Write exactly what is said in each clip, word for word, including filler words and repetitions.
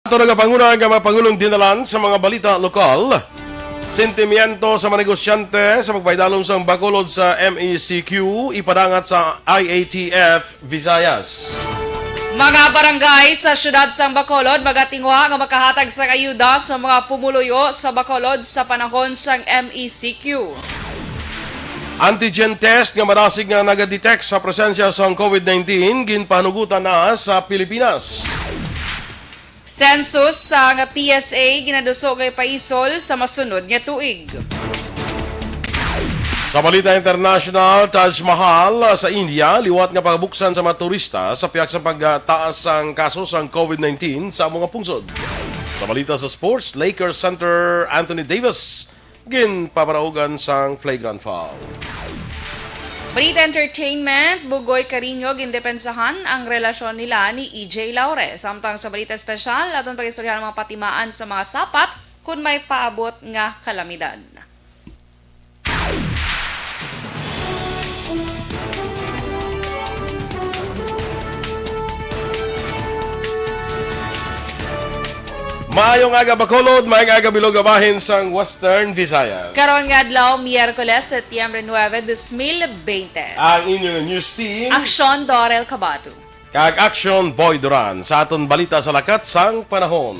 Ato nagapanguna nga mga pangulong dinalan sa mga balita lokal. Sentimiento sa mga negosyante sa pagpaidalom sang Bacolod sa M E C Q ipadangat sa I A T F Visayas. Mga barangay sa siyudad sang Bacolod magatinguha nga makahatag sang ayuda sa mga pumuluyo sa Bacolod sa panahon sang M E C Q. Antigen test nga madasig nga naga-detect sa presensya sang COVID nineteen ginpanugutan na sa Pilipinas. Census sang P S A ginaduso nga ipaisol sa masunod nga tuig. Sa balita international, Taj Mahal sa India, liwat nga pagabuksan sa mga turista sa pihak sa pagtaas sang kaso sang COVID nineteen sa amo nga pungsod. Sa balita sa sports, Lakers center Anthony Davis ginpaparaugan sang flagrant foul. Balita entertainment, Bugoy Carino gindepensahan ang relasyon nila ni E J Laure. Samtang sa balita espesyal, aton pag-istoryahan ang mga patimaan sa mga sapat kun may paabot nga kalamidad. Maayong aga, Bacolod. Maayong aga, bilog nga bahin sang Western Visayas. Karon nga adlaw, Miyerkules, Setyembre nuebe, dos mil bente. Ang inyong news team. Aksyon, Dorel Cabato. Kag Aksyon, Boy Duran. Sa aton balita sa lakat sang panahon.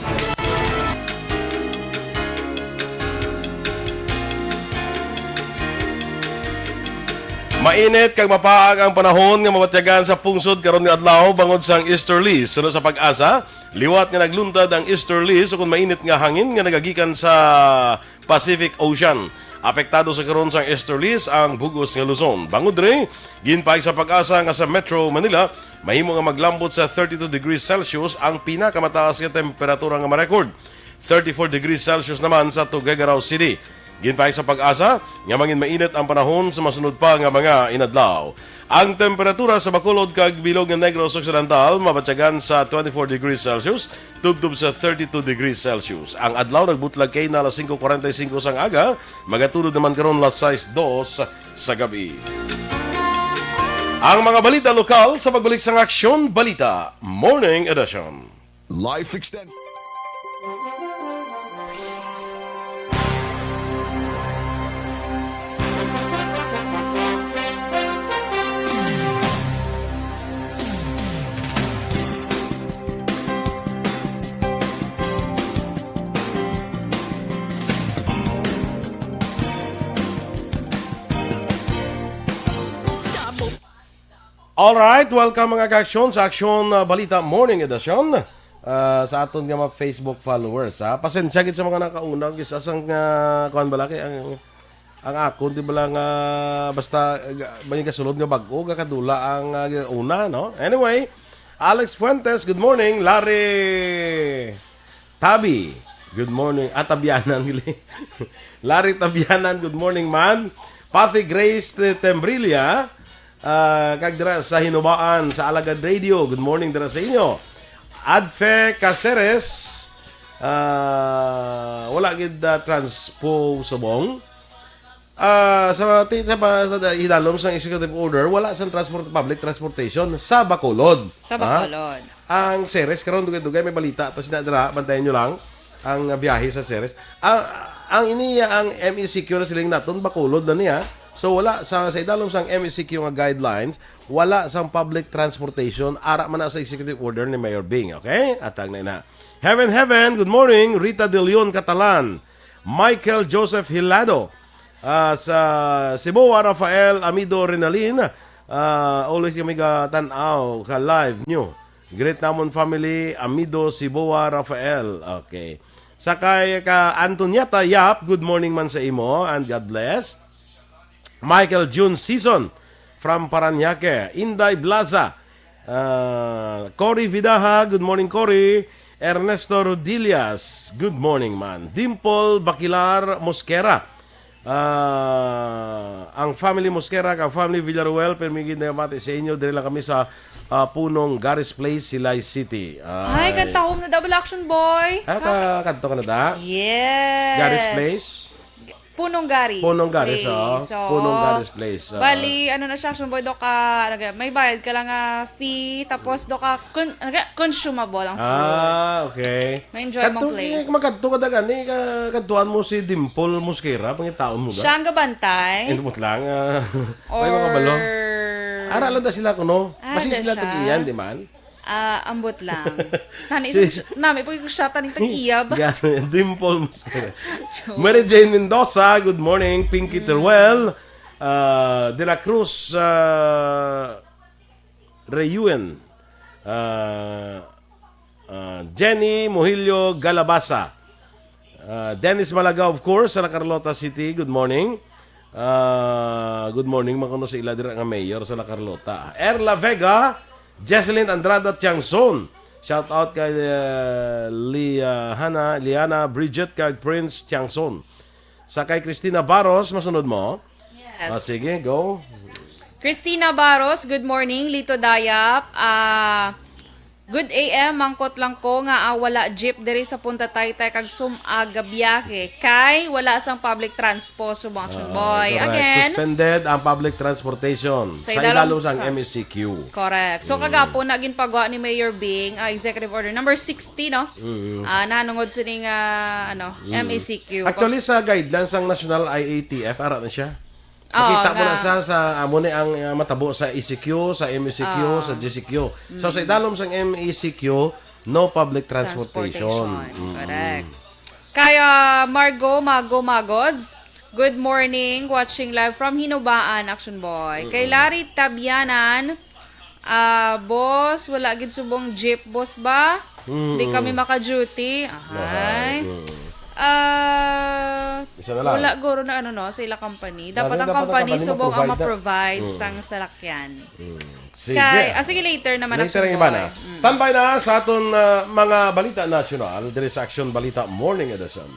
Mainit kag mapaag ang panahon nga mabatyagan sa pungsod karon nga adlaw bangod sang easterlies. Suno sa PAGASA, liwat nga nagluntad ang easterlies ukon mainit nga hangin nga nagagikan sa Pacific Ocean. Apektado sa karon sang easterlies ang bug-os nga Luzon. Bangod diri, ginpahayag sa PAGASA nga sa Metro Manila, mahimo nga maglambot sa thirty-two degrees Celsius ang pinakamataas nga temperatura nga ma-record. Thirty-four degrees Celsius naman sa Tuguegarao City. Ginpahayag sa PAGASA nga mangin mainit ang panahon sa masunod pa nga mga inadlaw. Ang temperatura sa Bacolod kag bilog nga Negros Occidental mabatyagan sa twenty-four degrees Celsius tubtob sa thirty-two degrees Celsius. Ang adlaw nagbutlag kaina alas singko kuwarenta y singko sang aga, magatulod naman karon alas sais dos sa gabi. Ang mga balita lokal sa pagbalik sang Aksyon Balita Morning Edition. Life extend. Alright, welcome mga ka-aksyon sa Aksyon, uh, Balita Morning Edition. Uh, sa aton nga mga Facebook followers, ha? Pasensya gid sa mga nakauna, gis-, asang, uh, kuwan bala kay ang, ang akon, di bala nga, basta, uh, may gasulod nga bag-o, gakadula ang, uh, una, no? Anyway, Alex Fuentes, good morning. Larry Tabi, good morning. Ah, Tabianan, gali. Larry Tabianan, good morning, man. Pathy Grace Te-, Tembrilla, ah, kag dira sa Hinubaan, sa Alagad Radio, good morning dira sa inyo. Adfe Caceres, ah, wala gid, ah, transpo subong. Ah, sa ti-, sa pa-, sa da-, idalom sang executive order, wala sang transport, public transportation sa Bacolod. Sa Ha? Bacolod. Ang Ceres karon, dugay-dugay may balita ta sina dira, bantayan nyo lang ang, ah, biyahe sa Ceres. Ang, ang ini, ang M E C Q na siling naton, Bacolod na niya. So wala sa, sa idalom sang M E C Q nga guidelines, wala sang public transportation, ara man na sa executive order ni Mayor Bing, okay? Atag na ina. Heaven, heaven, good morning, Rita De Leon Catalan, Michael Joseph Hilado, ah, sa Siboa, Rafael Amido Renalin, ah, always kami ka tan-aw ka live nyo. Greet namon family, Amido Siboa, Rafael. Okay. Sa kay ka Antonieta Yap, good morning man sa imo and God bless. Michael June Season from Parañaque. Inday Blaza, ah, Cory Vidaja, good morning, Cory. Ernesto Rodillas, good morning, man. Dimple Baquilar Mosquera, ah, ang family Mosquera kag family Villaruel, pirmi gid nagapamati sa inyo. Diri lang kami sa, ah, Punong Garis Place, Silay City. Ay, Ay. Kantahom na, Double Action Boy. Ah, ka-, kanto ka na da? Yes. Garis Place? Punong Garis Punong Garis, Place. Oo. So, Punong Garis Place, oo. Bali, ano na siya, Action Boy, do ka, ano ka, may bayad ka lang nga fee, tapos do ka, con-, ano ka, consumable ang food. Ah, okay. Ma-enjoy mong Kadto, place. Magkadto ka dagan, eh, ka-, kadtuan mo si Dimple Mosquera, pangitaon mo ga? Siya ang gabantay? Inumot lang, ah, Or may mga balo. Ara lang da sila kuno. Ah, Basi da sila siya. Tag-iyan, di man? Ah, ambot lang. Tani, Si isang sh-, nami, pag ko siya, taning tag-iya ba? Yan, Dimple Mosquera. Joke. Mary Jane Mendoza, good morning. Pinky Mm. Teruel, ah, De La Cruz, ah, Reyuen, ah, ah, Jenny Muhillo Galabasa. Ah, Dennis Malaga, of course, sa La Carlota City. Good morning. Ah, good morning, makuno sa ila dira nga mayor sa La Carlota. Erla Vega, Jesselyn Andrada Tiangson. Shout out kay, ah, Liana, Liana Bridget kag Prince Tiangson. Sa kay Christina Barros, masunod mo? Yes. Ah, sige, go. Christina Barros, good morning. Lito Dayap, ah, good A M, mangkot lang ko nga, ah, wala jeep diri sa Punta Taytay kag sum-ag gabiyahe kay wala sang public transpo subong Action Oo, Boy. Correct. Again, Suspended ang public transportation sa sa idalom idalom sang sa M E C Q. Correct. So, Mm. kagapon na ginpagwa ni Mayor Bing, ah, Executive Order number sixty, no? Mm. Ah, nanungod sining, ah, ano, Mm. M E C Q. Actually, sa guidelines sang National I A T F, ara na siya. Oo, Makita mo na nga. sa, sa, amo ni ang, ah, matabo sa E C Q, sa M E C Q, Oo. sa G C Q. So, sa Mm. idalom sang M E C Q, no public transportation. Transportation. Mm. Correct. Kaya Margo Mago Magos, good morning, watching live from Hinubaan, Action Boy. Kay Mm-mm. Larry Tabianan, ah, boss, wala gid subong jeep, boss ba? Mm-mm. Di kami maka-duty. Ahay. Ahay. Mm. Ah, Isa na lang. Wala guro na ano, no, sa ila company. Dapat Dapat, ang dapat ang company company subong ang mag-provide na. ma-provide Mm. sang salakyan. Mm. Sige. Kay, ah, sige, later naman, Later Action ang iba Boy. na. Mm. Standby na sa aton, ah, mga balita nasyonal diri sa Action Balita Morning Edition.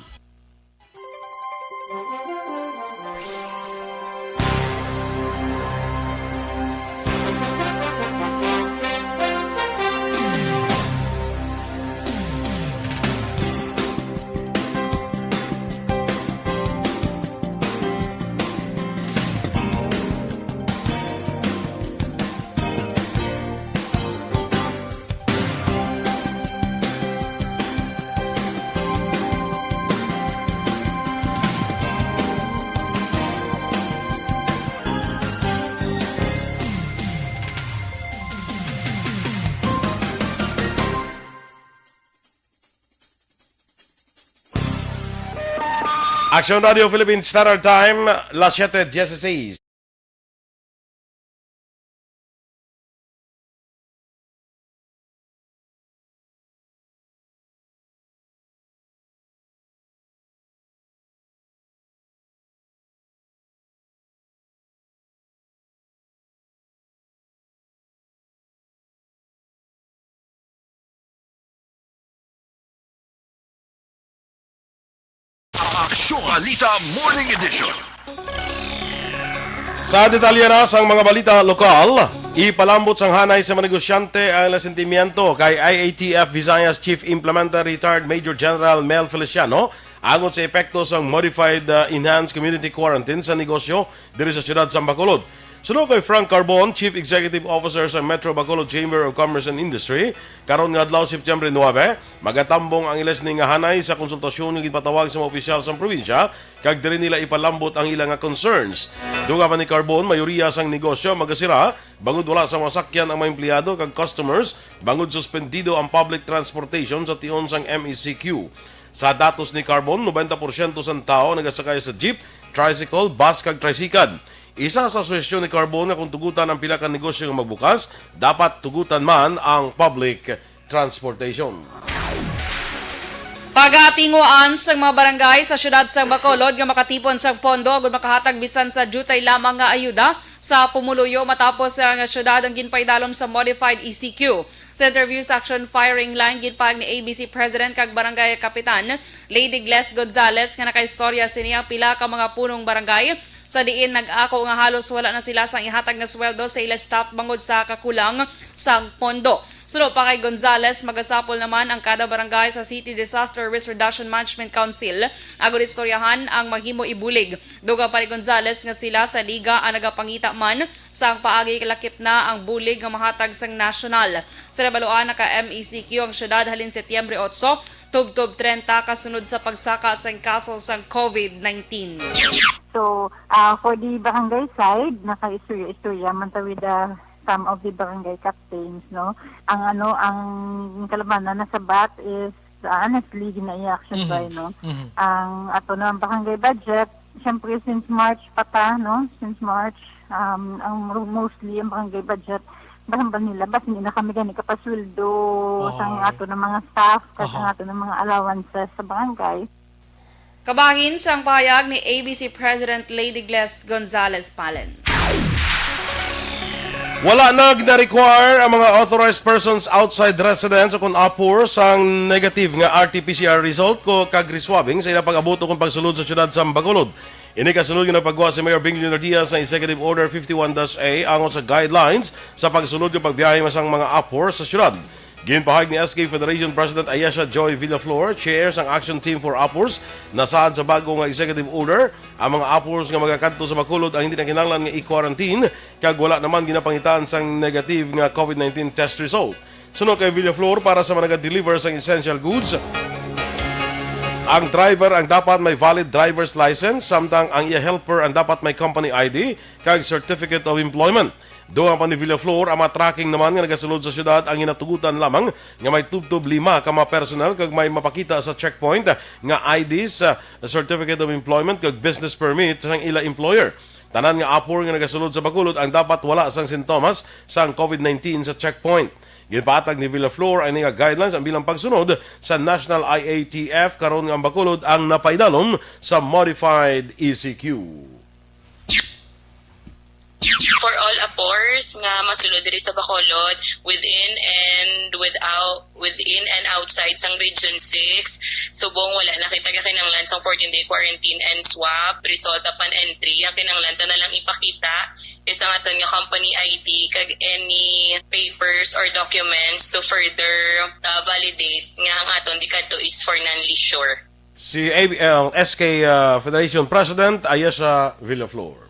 Action Radio Philippines Standard Time, las siete dieciséis. Aksyon Balita Morning Edition. Sa detalye na sang mga balita lokal, ipalambot sang hanay sa mga negosyante ang ila sentimiento kay I A T F Visayas Chief Implementer Retired Major General Mel Feliciano angot sa epekto sang modified, uh, enhanced community quarantine sa negosyo diri sa siyudad sang Bacolod. Suno kay Frank Carbon, Chief Executive Officer sa Metro Bacolod Chamber of Commerce and Industry, karon nga adlaw, September nuebe, magatambong ang ila sini nga hanay sa konsultasyon nga ginpatawag sa mga opisyal sang probinsya, kag diri nila ipalambot ang ila nga concerns. Dugang pa ni Carbon, mayoriya sang negosyo magasira bangod wala sa masakyan ang mga empleyado kag customers bangod suspendido ang public transportation sa tion sang M E C Q. Sa datos ni Carbon, nobenta porsyento sang tawo nagasakay sa jeep, tricycle, bus kag tricycad. Isa sa suhestyon ni Carbon nga kung tugutan ang pila ka negosyo nga magbukas, dapat tugutan man ang public transportation. Pagatinguan sang mga barangay sa siyudad sang Bacolod nga makatipon sang pondo agud makahatag bisan sa diutay lamang nga ayuda sa pumuluyo matapos ang siyudad ang ginpaidalom sa modified E C Q. Sa interview sa Action Firing Line, ginpahayag ni A B C President kag Barangay Kapitan Lady Gles Gonzales nga nakaistorya sini ang pila ka mga punong barangay sa diin nag-ako nga halos wala na sila sang ihatag nga sweldo sa ila staff bangod sa kakulang sang pondo. Suno pa kay Gonzales, magasapol naman ang kada barangay sa City Disaster Risk Reduction Management Council agud istoryahan ang mahimo ibulig. Dugang pa ni Gonzales nga sila sa Liga ang nagapangita man sang paagi lakip na ang bulig nga mahatag sang nasyonal. Sa nabaluan, naka-M E C Q ang syudad halin Setyembre otso tubtob treinta kasunod sa pagsaka sang kaso sang COVID nineteen. So, uh, for the barangay side, nakaistorya-istorya man ta with uh, some of the barangay captains, no? Ang ano, ang kalabanan na sa bat is uh, honestly, ginaiya action mm-hmm. by, no? Mm-hmm. Ang ato na ang barangay budget, syempre since March pa ta, no? Since March, um, ang mostly ang barangay budget, bahan ba nila, bas hindi na kami gani kapasweldo oh. Sang ato ng mga staff, kasi uh-huh. Ato ng mga allowances sa barangay. Kabahin sang pahayag ni A B C President Lady Gles Gonzalez Palen. Wala na gina-require ang mga authorized persons outside residence o kon apor sang negative nga R T P C R result ko kag reswabbing sa ila pag-abot o kon pagsulod sa siyudad sa Bacolod. Ini kasunod nga napagwa si Mayor Bing Leonardia sa Executive Order fifty-one dash A angon sa guidelines sa pagsulod nga pagbiyahe sang mga apor sa siyudad. Ginpahayag ni S K Federation President Ayesha Joy Villaflor, chair sang Action Team for Apors, na saad sa bago nga executive order, ang mga apors nga magakadto sa Bacolod ang hindi na kinahanglan nga i-quarantine kag wala naman ginapangitaan sang negative nga COVID nineteen test result. Suno kay Villaflor, para sa mga naga-deliver sang essential goods, ang driver ang dapat may valid driver's license, samtang ang iya helper ang dapat may company I D kag certificate of employment. Dugang pa ni Villaflor, ang mga tracking naman nga nagasulod sa siyudad ang ginatugutan lamang nga may tubtob lima ka mga personnel kag may mapakita sa checkpoint nga I Ds, uh, certificate of employment kag business permit sang ila employer. Tanan nga apor nga nagasulod sa Bacolod ang dapat wala sang sintomas sang COVID nineteen sa checkpoint. Ginpahatag ni Villaflor ang ini nga guidelines ang bilang pagsunod sa National I A T F karon nga ang Bacolod ang napaidalom sa modified E C Q. For all apors nga masulod diri sa Bacolod, within and without, within and outside sang Region six, subong wala na kita gakinahanglan sang fourteen-day quarantine and swab result upon entry. Ang kinahanglan ta na lang ipakita is ang aton nga company I D kag any papers or documents to further, uh, validate nga ang aton dikadto is for non-leisure. Si A B, uh, S K, uh, Federation President Ayesha Villaflor.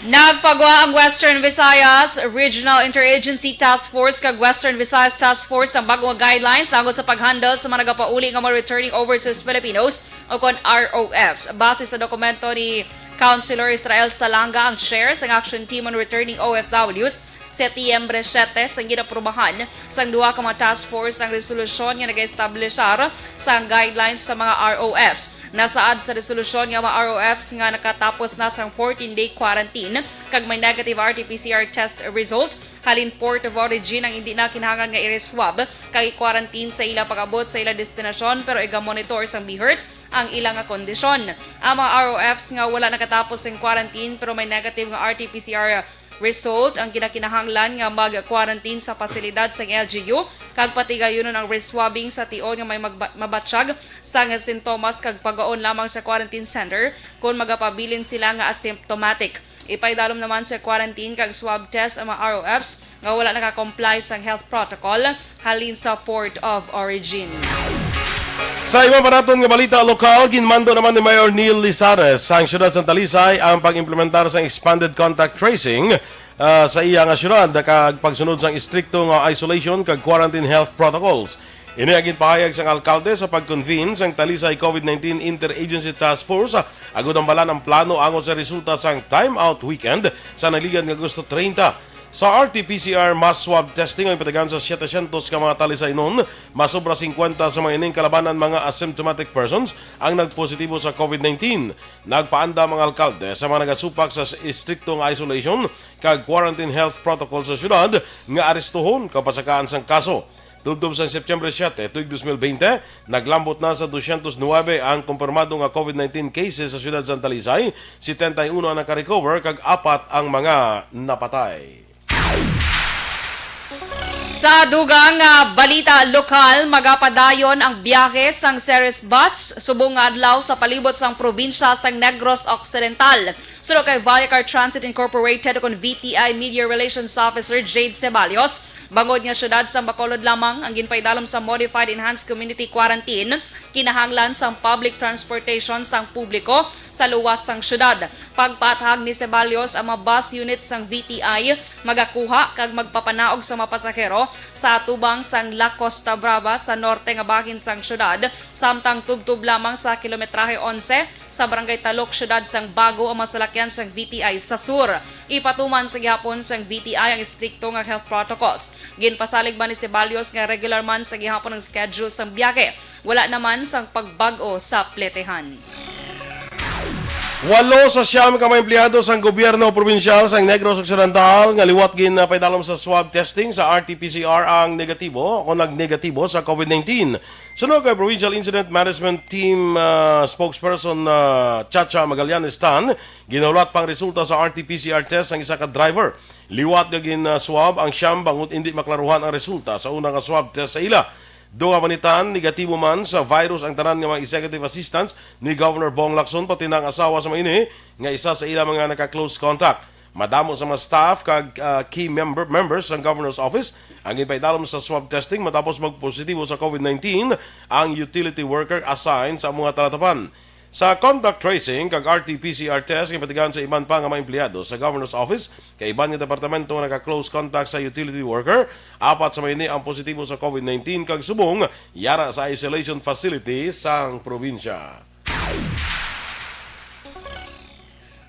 Nagpagwa ang Western Visayas Regional Interagency Task Force kag Western Visayas Task Force sang bag-o nga guidelines angot sa pag-handle sa mga nagapauli nga mga returning overseas Filipinos o kon R O Fs. Base sa dokumento ni Councilor Israel Salanga, ang chair sang Action Team on Returning O F Ws, Setyembre siyete sang ginaprubahan sang duha ka mga task force ang resolusyon nga nag-establishar sang guidelines sa mga R O Fs. Nasaad sa resolusyon nga mga R O Fs nga nakatapos na sang fourteen-day quarantine kag may negative R T P C R test result halin port of origin ang hindi na kinahanglan nga i-reswab kag i-quarantine sa ila pag-abot sa ila destinasyon, pero iga-monitor sang BHERTs ang ila nga kondisyon. Ang mga R O Fs nga wala nakatapos sang quarantine pero may negative nga R T P C R result ang ginakinahanglan nga mag-quarantine sa pasilidad sang L G U kag patigayunon ang reswabbing sa tion nga may magba-, mabatyag sang sintomas kag pagaon lamang sa quarantine center kon magapabilin sila nga asymptomatic. Ipaidalom naman sa quarantine kag swab test ang mga R O Fs nga wala naka-comply sang health protocol halin sa port of origin. Sa iban pa naton nga balita lokal, ginmando naman ni Mayor Neil Lizares sang siyudad sang Talisay ang pag-implementar sang expanded contact tracing, ah, sa iya nga siyudad kag pagsunod sang istrikto nga isolation kag quarantine health protocols. Ini ang ginpahayag sang alkalde sa pag-convene sang Talisay COVID nineteen Interagency Task Force, ah, agud hambalan ang plano angot sa resulta sang time-out weekend sa naligan nga Agosto treinta. Sa R T P C R mass swab testing ang ipatigan sa setecientos ka mga Talisaynon, masobra singkwenta sa mga ining kalabanan mga asymptomatic persons ang nagpositibo sa COVID nineteen. Nagpaandam ang alkalde sa mga nagasupak sa istrikto nga isolation kag quarantine health protocol sa siyudad nga arestuhon kapag sakaan sang kaso. Tubtob sang September siete, tuig dos mil bente, naglambot na sa dosyentos nuebe ang kumpirmado nga COVID nineteen cases sa siyudad sang Talisay, setenta y uno ang nakarecover kag apat ang mga napatay. Sa dugang nga balita lokal, magapadayon ang biyahe sang Ceres Bus subong nga adlaw sa palibot sang probinsya sang Negros Occidental. Suno kay Viacar Transit Incorporated kon V T I Media Relations Officer Jade Ceballos, Bangod nga siyudad sang Bacolod lamang ang ginpaidalom sa Modified Enhanced Community Quarantine, kinahanglan sang public transportation sang publiko sa luwas sang siyudad. Pagpaathag ni Ceballos, ang mga bus units sang V T I magakuha kag magpapanaog sa mga pasahero sa atubang sang La Costa Brava sa norte nga bahin sang siyudad, samtang tubtob lamang sa kilometrahe onse sa Barangay Talok, siyudad sang Bago, ang mga salakyan sang V T I sa sur. Ipatuman sa gihapon sang V T I ang estrikto nga health protocols. Ginpasalig man ni Ceballos nga regular man sa gihapon ang schedule sang biyahe, wala naman sang pagbag-o sa pletehan. Walo sa siyam ka mga empleyado sang gobyerno probinsyal sang Negros Occidental nga liwat ginpaidalom sa swab testing sa R T P C R ang negatibo o nagnegatibo sa COVID nineteen. Suno kay Provincial Incident Management Team, ah, spokesperson, ah, Chacha Magallanes Tan, ginahulat pang resulta sa R T P C R test sang isa ka driver. Liwat nga gin-swab ang siyam bangod indi maklaruhan ang resulta sa una nga swab test sa ila. Duha man ni Tan, negatibo man sa virus ang tanan nga mga executive assistants ni Governor Bong Lacson, pati na ang asawa sa mga ini nga isa sa ila mga naka-close contact. Madamo sa mga staff kag, ah, key member, members sang Governor's Office ang ginpaidalom sa swab testing matapos magpositibo sa COVID nineteen ang utility worker assigned sa amo nga talatapan. Sa contact tracing kag R T P C R test nga patigayon sa iban pa nga mga empleyado sa Governor's Office kag iban nga departamento nga naka-close contact sa utility worker, apat sa mga ini ang positibo sa COVID nineteen kag subong yara sa isolation facility sang probinsya.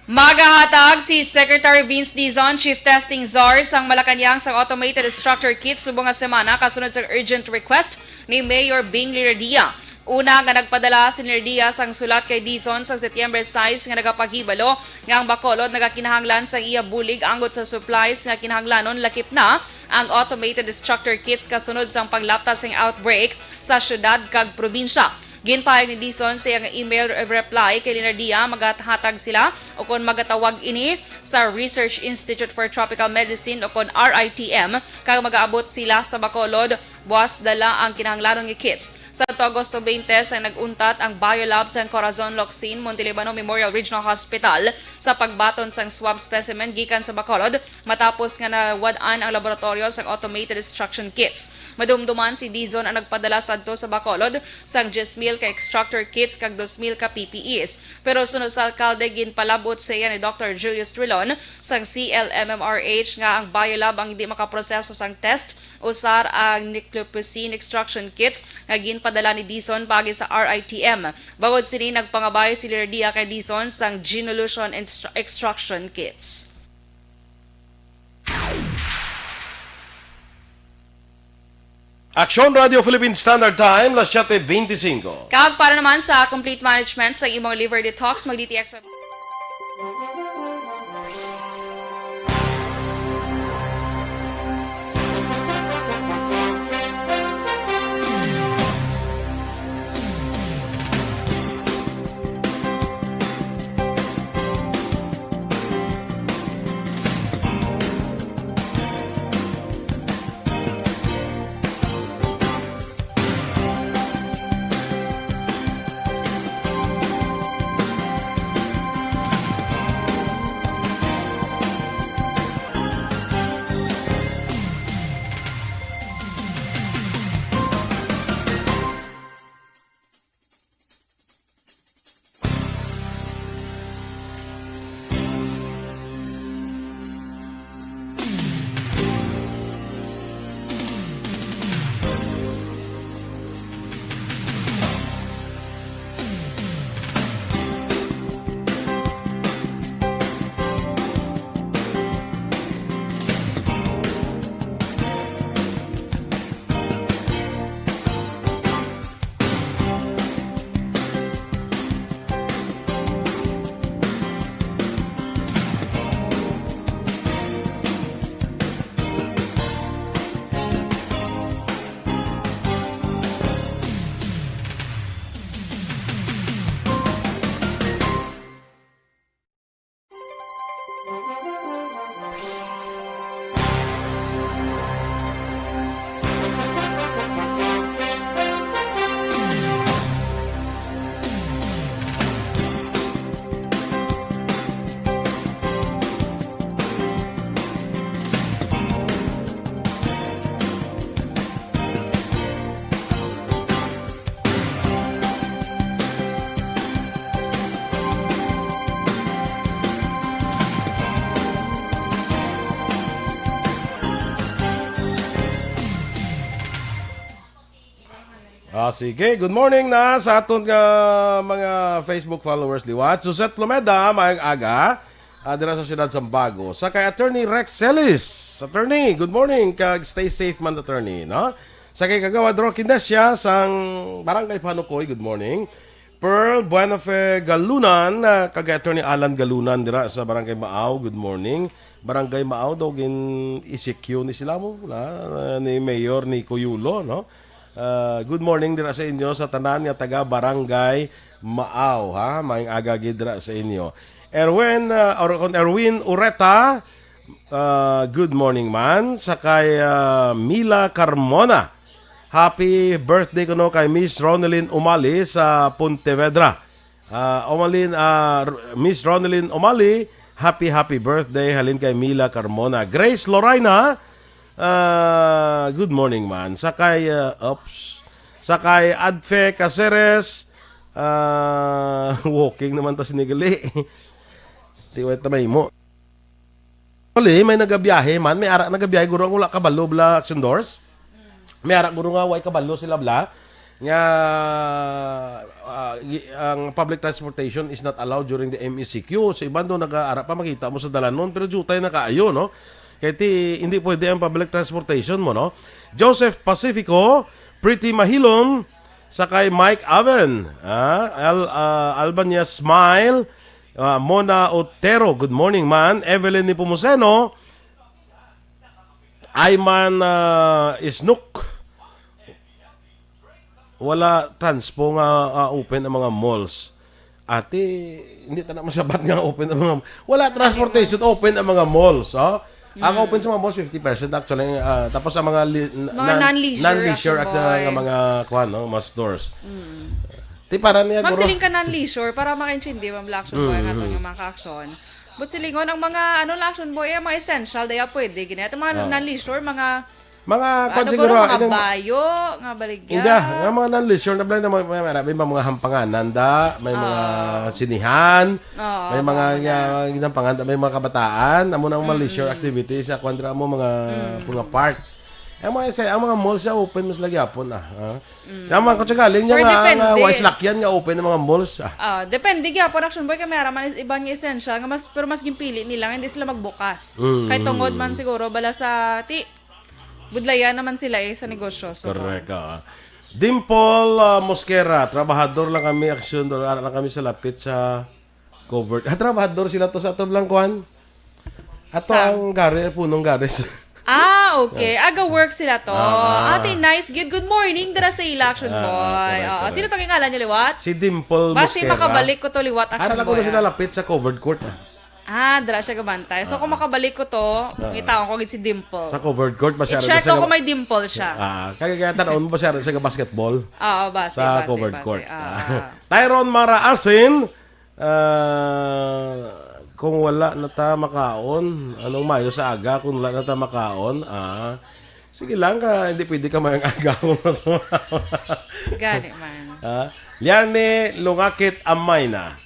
Magahatag si Secretary Vince Dizon, Chief Testing Czar sang Malacañang, sang automated extractor kits subong nga semana kasunod sang urgent request ni Mayor Bing Liredia. Una nga nagpadala si Liredia sang sulat kay Dizon sang Setyembre sais nga nagapahibalo nga ang Bacolod nagakinahanglan sang iya bulig anggot sa supplies nga kinahanglanon lakip na ang automated extractor kits kasunod sang paglapta sing outbreak sa syudad kag probinsya. Ginpahayag ni Dizon sa iyang email reply kay Liredia, magahatag sila o kon magatawag ini sa Research Institute for Tropical Medicine o kon R I T M, kag magaabot sila sa Bacolod buas dala ang kinahanglanon nga kits. Sa Agosto twenty sang nag-untat ang Biolab sang Corazon Locsin Montelibano Memorial Regional Hospital sa pagbaton sang swab specimen gikan sa Bacolod matapos nga nawad-an ang laboratoryo sang automated extraction kits. Madumduman, si Dizon ang nagpadala sadto sa Bacolod sang diyes mil ka extractor kits kag dos mil ka P P Es. Pero suno sa alkalde, ginpalabot sa iya ni Doktor Julius Trilon sang C L M M R H nga ang Biolab ang hindi makaproseso sang test usar ang nucleopsin extraction kits nga ginpadala ni Dizon paagi sa R I T M. Bangod sini, nagpangabay si Liredia kay Dizon sang Genolution extra-, extraction kits. Aksyon Radio Philippine Standard Time, las siete veinticinco. Kag para naman sa complete management sa imong liver detox, mag-D T X web. Ah, sige, good morning na sa aton nga mga Facebook followers liwat. Suzette Lomeda, maayong aga. Ah, dira sa siyudad Sambago. Sa kay Attorney Rex Celis. Attorney, good morning. Kag stay safe man, Attorney, no? Sa kay Kagawad Rocky Nesia, sang Barangay Panukoy, good morning. Pearl Buenafe Galunan, ah, kag Attorney Alan Galunan dira sa Barangay Maaw, good morning. Barangay Maaw daw gin-E C Q ni sila mo, na, ni Mayor ni Cuyulo, no? Ah, good morning dira sa inyo sa tanan nga taga Barangay Maaw, ha? Maayong aga gid dira sa inyo. Erwin, ah, or, Erwin Ureta, ah, good morning man. Sa kay, ah, Mila Carmona, happy birthday kuno kay Miss Ronelyn Umali sa Pontevedra. Ah, Omalin, ah, R-, Miss Ronelyn Omali, happy, happy birthday halin kay Mila Carmona. Grace Lorina, ah, good morning man. Sa kay, ah, oops. Sa kay Adfe Caceres, ah, walking naman ta sini gali. Di wa ta mahimo. Actually, may nagabiyahe man, may ara nagabiyahe, guro, ang wala kabalo, bla, Action Doors. May ara, guro, nga way kabalo sila, bla, nga, ah, gi-, ang public transportation is not allowed during the M E C Q. So, iban do nagaara pa, makita mo sa dalanon, pero jutay na kaayo, no? Kay ti, hindi pwede ang public transportation mo, no? Joseph Pacifico, Pretty Mahilom, sa kay Mike Aven, ah, Al-, ah, Albania Smile, ah, Mona Otero, good morning man. Evelyn Nepomuceno, Ayman, ah, Isnuk, wala transpo nga, ah, open ang mga malls. Ate, hindi ta na masabat nga open ang mga, wala transportation, open ang mga malls, oh. Ang Mm. open sa mga malls, fifty percent actually, ah, tapos ang mga li-, Mga non-, non-leisure, non-leisure actually, act na, nga mga, kuwan, no, mga stores. Mm. Ti para niya, Ma'am, guro. Siling ka non-leisure, para makaintindi, Ma'am Black Action Boy, Mm, ang aton mm. nga mga ka-action. But silingon, ang mga, ano, Black Action Boy, ang mga essential, daya pwede, gini. At mga Ah. non-leisure, mga Mga, ano, kuwan siguro, guro, mga inang bayo, nga baligya. Hindi, nga mga non-leisure na blind, may, may, may, may mga hampanganan da, may mga Ah. sinihan, Oo, may mga mga nga, mga ginampangan da, may mga kabataan, amo na ang mga Mm. leisure activities, sa kuwan dira mo mga, Mm. mga park. Ang mga isa, ang mga malls sa open, mas lagi hapon, ah, ah. Mm. Tama, kung sa galing niya Pero nga, depende. nga, wise lakyan nga open ang mga malls, ah. Ah, depende gyapon, Action Boy, kay may ara man is-, iban nga essential, nga mas, pero mas ginpili nila, nga hindi sila magbukas. Mm. Kay tungod man siguro, bala sa, ti, budlayan naman sila eh sa negosyo. So, Correct, ah. Dimple, ah, Mosquera, trabahador lang kami, Action, ara lang kami sa lapit sa covered. Ah, trabahador sila to sa ato lang, kuwan. Ato Sa ang gari, punong gari. Ah, okay. Aga work sila to. Ah, ah. Ate, nice. Good, good morning, dira sa ila, Action Ah, Boy. correct, Oo. correct. Sino to ang ngalan niya liwat? Si Dimple Basi Mosquera. Makabalik ko to liwat, Action Ara lang ko Boy, to sila ah. lapit sa covered court, ah. Ah, dira siya gabantay. So, kung Ah. makabalik ko to, Ah. may taon ko gid si Dimple. Sa covered court, masyado I-check sa ko gab- kung may dimple siya. Ah, kaya, kaya tanaw mo ba siya sa basketball? Oo, base, Sa base, covered base. court. Ah, Ah. ah. Tyron Mara Asin, ah, kung wala na ta makaon, anong mayo sa aga kung wala na ta makaon? Ah, sige lang ka, hindi pwede ka mayang aga kung mas Gani man. Ah, Liarne Lungakit Amay na.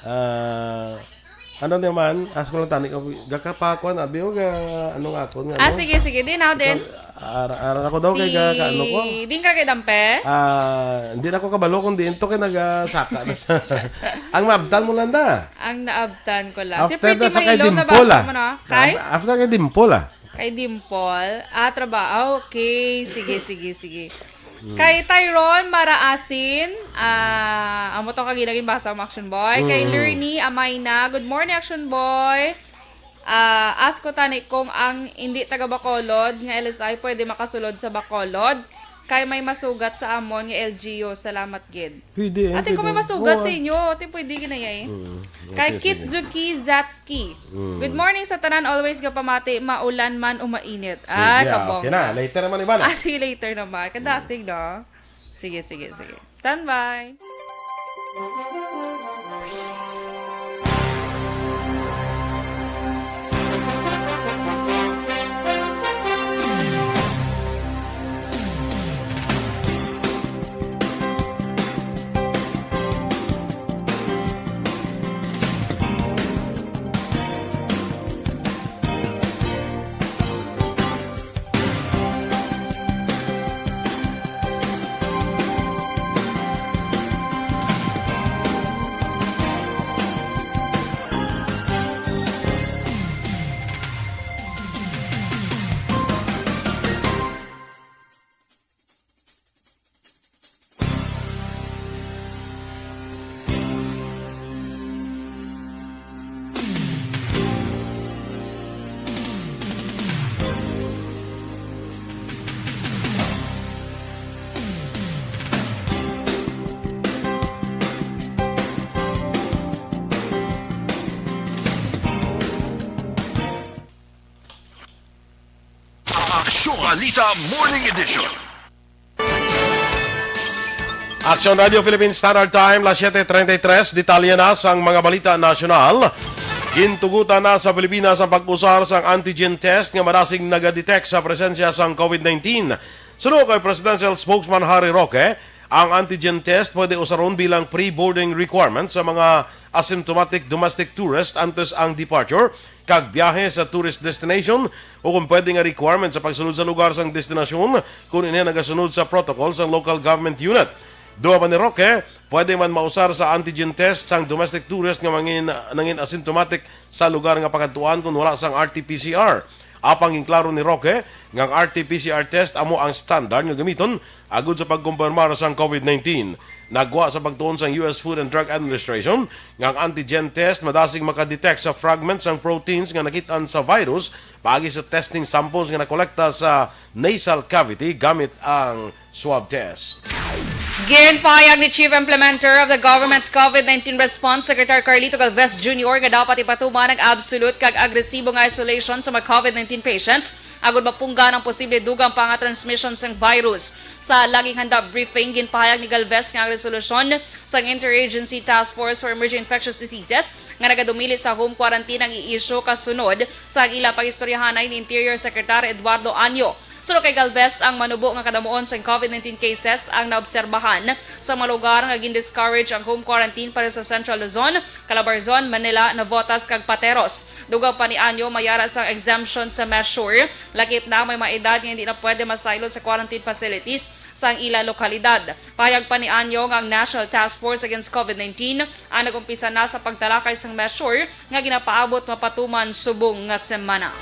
Ah, ano naman? Ask ko lang tani ko. Gakapakuan, abi, o ga, ano nga ako nga, Ah, ano? sige, sige. Di na, din. Ikaw, ara, ara ako daw kay ga, ka, ano ko? Din ka kay Dampe? Ah, hindi na ako kabalo kung diin to kay nagasaka na siya. Ang maabtan mo lang da. Ang naabtan ko lang. Si After Pretty na sa kay Mahilom, Dimple, nabasa ah. mo na? Kay? Ah, after kay Dimple, ah. Kay Dimple. Ah, trabaho. Ah, okay. Sige, sige, sige. Mm. Kay Tyron Maraasin, ah, amo to kagi naging basa ang Action Boy. Kay Mm. Lurny Amayna, good morning, Action Boy. Ah, ask ko tani kung ang hindi taga Bacolod nga L S I pwede makasulod sa Bacolod. Kay may masugat sa amon nga L G U. Salamat gid. Pwede, eh, Ate, kung may pwede. masugat Oo, sa ah. inyo, ate, pwede ginayay. Mm, Kay okay, sige. Kitzuki Zatski. Mm. Good morning sa tanan, always gapamati, maulan man o mainit. Sige, Ay, ah, kabongga. Okay na. Later naman, Ivana. Ah, sige, later naman. Kadasig, no? Sige, sige, sige. Standby. Balita Morning Edition. Action Radio Philippines Standard Time, las siete treinta y tres. Detalye na sang mga balita nasyonal. Gintugutan na sa Pilipinas ang pag-usar sang antigen test nga madasig naga-detect sa presensya sang COVID nineteen. Suno kay Presidential Spokesman Harry Roque, ang antigen test pwede usaron bilang pre-boarding requirement sa mga asymptomatic domestic tourist antes ang departure kag biyahe sa tourist destination, o kung pwede nga requirement sa pagsulod sa lugar sang destinasyon kung ini nagasunod sa protocol sang local government unit. Dugang pa ni Roque, pwede man mausar sa antigen test sang domestic tourist nga mangin, nangin asymptomatic sa lugar nga pakadtuan kung wala sang R T P C R. Apang ginklaro ni Roque nga ang R T P C R test amo ang standard nga gamiton agud sa pagkumpirmar sang COVID nineteen. Nagwa sa pagtuon sang U S Food and Drug Administration nga ang antigen test madasig makadetect sa fragment sang proteins nga nakit-an sa virus paagi sa testing samples nga nakolekta sa nasal cavity gamit ang swab test. Ginpahayag ni Chief Implementer of the Government's COVID nineteen Response, Secretary Carlito Galvez Junior, nga dapat ipatuman ang absolute kag agresibo nga isolation sa mga COVID nineteen patients agud mapunggan ang posible dugang pa nga transmission sang virus. Sa laging handa briefing, ginpahayag ni Galvez nga ang resolusyon sang Interagency Task Force for Emerging Infectious Diseases nga nagadumili sa home quarantine ang i-issue kasunod sa ila pag-istoryahanay ni Interior Secretary Eduardo Año. Suno kay Galvez, ang manubo nga kadamuon sang COVID nineteen cases ang naobserbahan sa mga lugar nga gin-discourage ang home quarantine para sa Central Luzon, Calabarzon, Manila, Navotas, kag Pateros. Dugang pa ni Año, may ara sang exemption sa measure, lakip na may mga edad nga hindi na pwede masaylo sa quarantine facilities sang ila lokalidad. Pahayag pa ni Año nga ang National Task Force Against COVID nineteen ang nag-umpisa na sa pagtalakay sang measure nga ginapaabot mapatuman subong nga semana.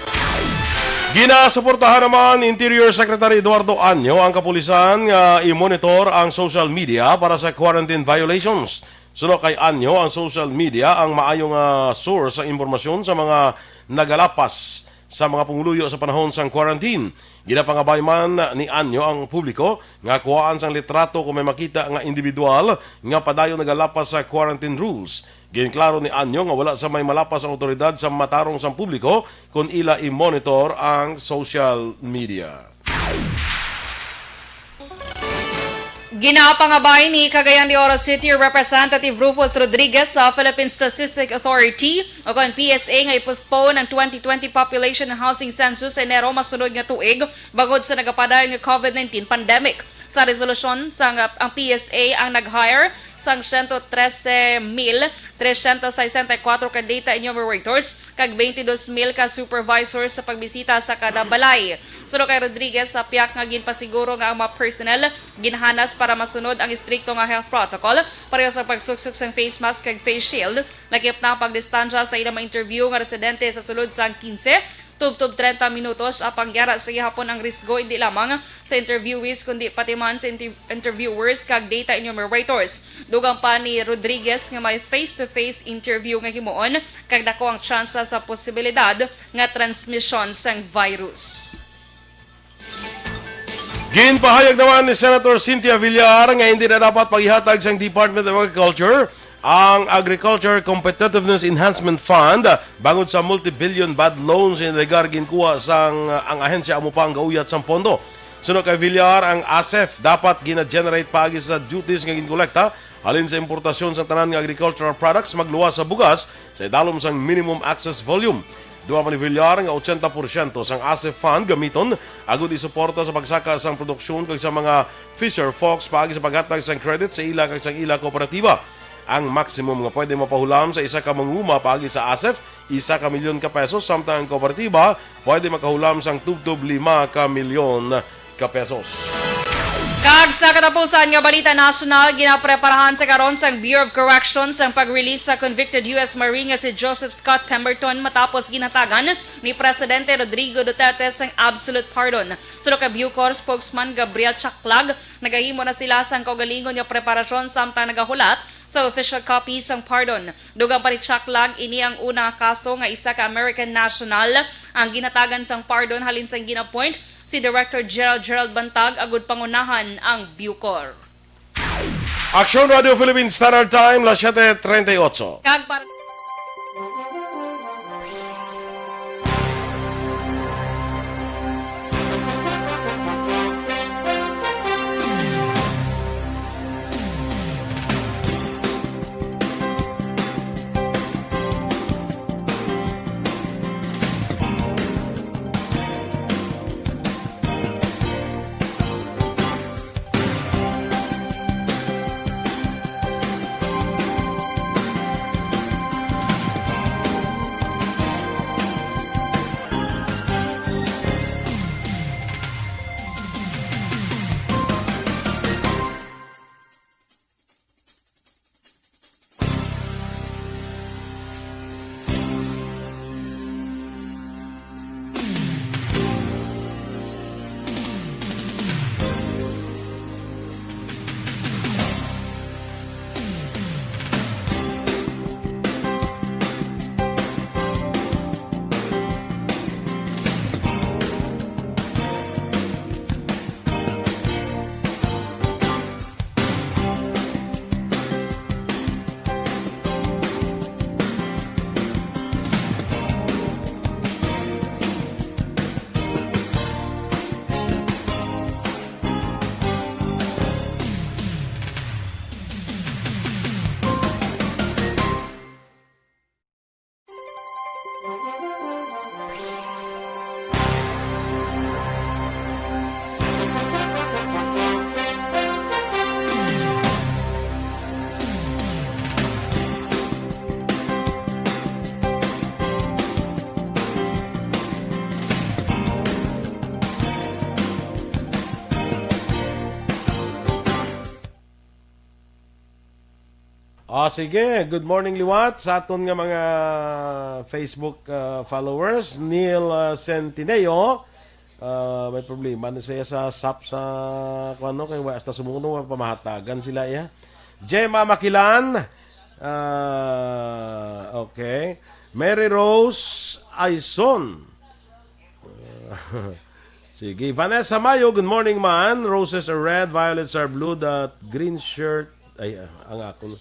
Ginasuportahan naman ni Interior Secretary Eduardo Año ang kapulisan nga i-monitor ang social media para sa quarantine violations. Suno kay Año, ang social media ang maayo nga source sa impormasyon sa mga nagalapas sa mga pumuluyo sa panahon sang quarantine. Ginapangabay man ni Año ang publiko nga kuhaan sang litrato kung may makita nga individual nga padayon nagalapas sa quarantine rules. Ginklaro ni Año nga wala sa may malapas ang awtoridad sa matarong sang publiko kon ila i-monitor ang social media. Ginapangabay ni Cagayan de Oro City Representative Rufus Rodriguez sa Philippine Statistics Authority o kon P S A nga i-postpone ang twenty twenty Population and Housing Census sa Enero masunod nga tuig bangod sa nagapadayon nga COVID nineteen pandemic. Sa resolusyon, sa nga ang P S A ang nag-hire sang siyento trese mil tresyentos sesenta y kuwatro ka data enumerators kag twenty-two mil ka supervisors sa pagbisita sa kada balay. Suno kay Rodriguez, sa piyak nga ginpasiguro nga ang mga personnel ginhanas para masunod ang istrikto nga health protocol, pareho sa pagsuksok sang face mask kag face shield, lakip na ang pagdistansya sa ilang mga interview nga residente sa sulod sang quince tubtob treinta minutos, apang yara sa gihapon ang risgo indi lamang sa interviewees kundi pati man sa inter-, interviewers kag data enumerators. Dugang pa ni Rodriguez nga may face-to-face interview nga himuon kag dako ang tsansa sa posibilidad nga transmisyon sang virus. Ginpahayag naman ni Senator Cynthia Villar nga hindi na dapat paghihatag sang Department of Agriculture ang Agriculture Competitiveness Enhancement Fund bangod sa multi-billion bad loans nga ginkuha sang ang ahensya amo pa ang gauyat sang pondo. Suno kay Villar, ang ASEF dapat gina-generate paagi sa duties nga ginkolekta halin sa importasyon sang tanan nga agricultural products, magluwas sa bugas sa idalom sang minimum access volume. Dugang pa ni Villar nga ochenta porsyento sang ASEF fund gamiton agud isuporta sa pagsaka sang produksyon kag sa mga fisher folks paagi sa paghatag sang credit sa ila kag sang ila kooperatiba. Ang maximum nga pwede mapahulam sa isa ka manguma paagi sa ASEF, isa ka milyon ka pesos, samtang ang kooperatiba pwede makahulam sang tubtob lima ka milyon ka pesos. Kag sa katapusan nga balita nasyonal, ginapreparahan sa karon sang Bureau of Corrections ang pag-release sa convicted U S Marine nga si Joseph Scott Pemberton matapos ginhatagan ni Presidente Rodrigo Duterte sang absolute pardon. Suno kay BuCor spokesman Gabriel Chaclag, nagahimo na sila sang kaugalingon nga preparasyon samtang nagahulat sa official copy sang pardon. Dugang pa ni Chaclag, ini ang una nga kaso nga isa ka American national ang ginhatagan sang pardon halin sang gin-appoint si Director General Gerald Bantag agud pangunahan ang BuCor. Action Radio Philippines Standard Time, las siete treinta y ocho. Kag para Ah, sige. Good morning liwat sa aton nga mga Facebook, ah, followers. Neil, ah, Centineo, ah, may problema na siya sa sap sa, kung ano, kay wa hasta sumuno, pamahatagan sila iya. Gemma Makilan, ah, okay. Mary Rose Aison. Sige. Vanessa Mayo, good morning, man. Roses are red, violets are blue, that green shirt. Ay, ah, ang akon.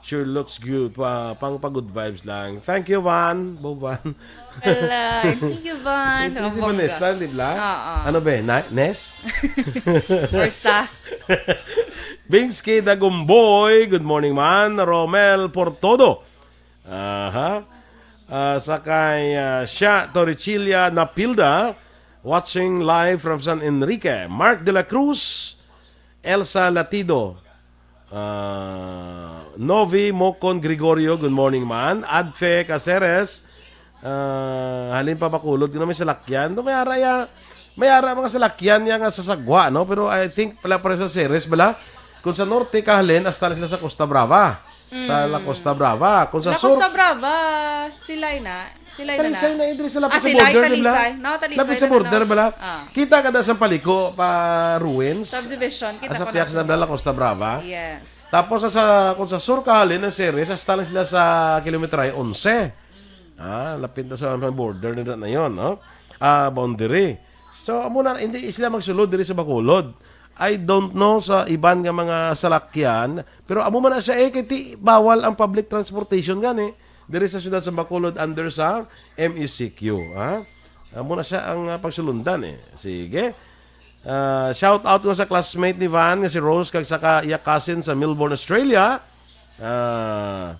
Sure looks good. Pa, pang pa good vibes lang. Thank you, Van. Bo Van. Ala, thank you, Van. Ito si Bongga. Vanessa, di ba? Oo. Ano ba? Na, Ness? Or sa. Bingsky Dagumboy, good morning, man. Romel Portodo. Aha. Ah, sa kay ah, siya, Toricilla Napilda, watching live from San Enrique. Mark de la Cruz, Elsa Latido, ah, Novi Mocon Gregorio, good morning, man. Adfe Caceres, ah, halin pa Bacolod, kung may salakyan. Do may ara ya, may ara mga salakyan ya nga sa Sagwa, no? Pero I think pala, pala sa Ceres, bala? Kung sa norte ka halin, hasta na sila sa Costa Brava. Sa La Costa Brava. Kung sa La sur, Costa Brava, sila na. Sila na. Talisay na, eh, diri sa lapit Ah, sa sila, border, Talisay. bala? No, Talisay Lapit sa na, border, no? bala? Ah. Kita ka da sa paliko pa ruins? Subdivision, kita Asa ko piyak na. Sa La Costa Brava? Yes. Tapos sa, sa, kung sa sur ka halin ang Ceres, hasta lang sila sa kilometer onse. Ah, lapit na sa border na, na yon, no? Ah, boundary. So, amo na, hindi sila magsulod diri sa Bacolod. I don't know sa iban nga mga salakyan, pero amo man na siya eh, kay ti, bawal ang public transportation gani diri sa siyudad sa Bacolod under sa M E C Q, ha? Amo na siya ang ah, pagsulundan eh. Sige. Ah, shout out ko sa classmate ni Van nga si Rose kag sa ka iya cousin sa Melbourne, Australia. Ah,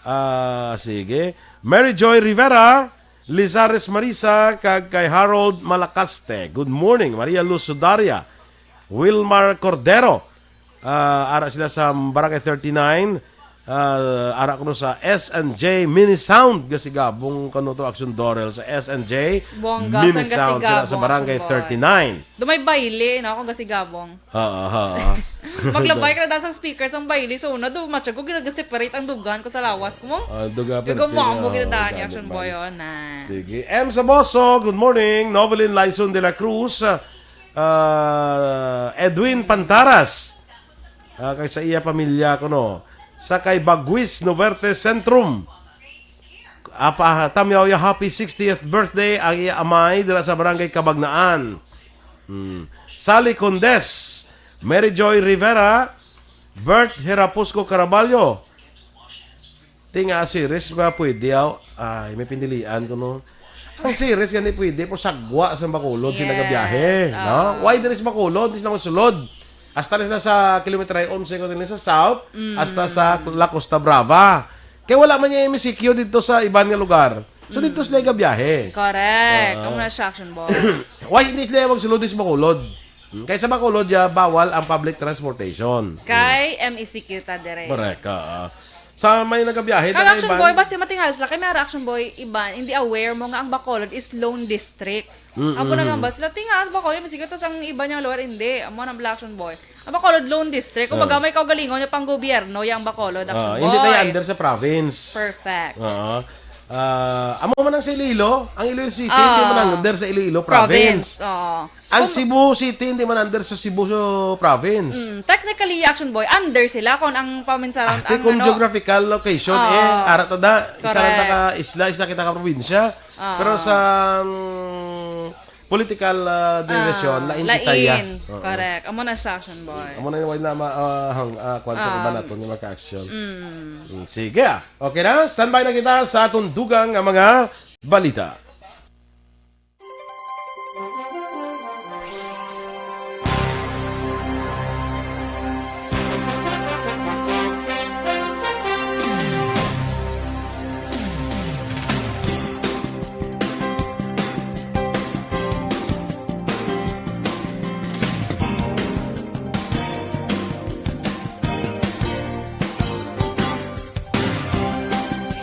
ah, sige. Mary Joy Rivera, Lizares Marisa, kag kay Harold Malacaste. Good morning, Maria Luz Sudaria, Wilmar Cordero. Ah, ara sila sa Barangay thirty-nine. Ah, ara kuno sa S and J Mini Sound, gasigabong kano to, Action Dorel, sa S and J Bongga, Mini sang Sound sila sa gasigabong, Barangay Action Boy. thirty-nine. Dumay baile, no, kung gasigabong. Oo, oo. Maglabay ka na daw sa speaker sa baile. So, una, do, matyago, ginag-separate ang dugan ko sa lawas ko mo. Ah, duga, Duga pero mo, amo tira, ginadaan ni oh, Action dali Boy, man. Oh, na. Sige. M Saboso, good morning. Novelyn Laison de la Cruz, ah, Edwin Pantaras, ah, kay sa iya pamilya kuno. Sa kay Baguis, Noverte Centrum. Apa, tamyaw ya happy sixtieth birthday ang iya amay dira sa Barangay Cabagnaan. Hmm. Sally Condes, Mary Joy Rivera, Bert Herapusco Caraballo. Ti nga series ba pwede, aw? Ay, may pinilian ko, no? Ang series gani pwede po sagwa sa Bacolod sila Yes, gabiyahe, ah. No? Why there is Bacolod? Di sila masulod. Hasta na sila sa kilometer onse ko nila sa south, Mm. hasta sa La Costa Brava. Kaya wala man yung M C Q dito sa iban nga lugar. So dito sila gabiyahe. Correct. Ah. Ang mga Action Boy. Why hindi sila magsulod sa Bacolod? Hmm, kay sa Bacolod, ya, bawal ang public transportation. Kay M E C Q ta dire. Correct, ah. Sa may nagabiyahe, Kag na Action iban- Boy, basta matingal sila, kay may ara Action Boy, iban, hindi aware mo nga ang Bacolod is lone district. Mm, Amo na mm, nga mm. ba sila, tinga, sa Bacolod, M E C Q, tapos ang iban niyang lugar, hindi. Amo na ang Action Boy. Ang Bacolod, lone district. Kumbaga, Ah. may kaugalingon niya pang gobyerno, yung Bacolod, Action Ah, Boy. hindi tayo under sa province. Perfect. Oo. Ah, amo man ang sa Iloilo, ang Iloilo City, Ah. hindi man under sa Iloilo province. Province, oo. Ang Kung- Cebu City, hindi man under sa Cebu so province. Mm, technically, Action Boy, under sila kung ang paminsaran, Ah, ang kung ano, geographical location, Ah. eh, ara ta da, isa lang Correct. ta ka isla, isa kita ka probinsya. Ah. Pero sa mm, political ah, direction, Ah, lain kita ya. lain. Oo. Correct. Amo na siya, Action Boy. Amo na yung wala ma, ah, hang, ah, kwan sa Um, iba nato nga maka-action. Mm. Mm, sige ah. Okay na, standby na kita sa atong dugang nga mga balita.